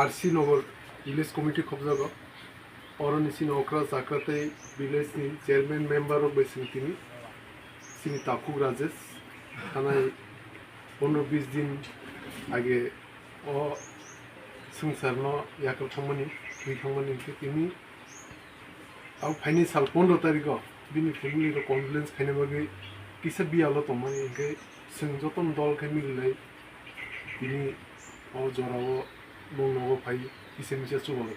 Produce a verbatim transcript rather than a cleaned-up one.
R C Nagar village committee khobjago. Oroni chini okra chakra tei village ni chairman member rok bai chwng tini chini takhuk Rajesh thanai pondro bis din age o swngcharno yakarwi thangmani, thwi thangmani hwnkhe tini abo phaini sal pondro tarikh o bini family rok condolence khaina bagwi kisa biyalo tongmani, hwnkhe chwng jotono dol khe mililai tini o jorao nwng nogo phai kisa misa chubalai.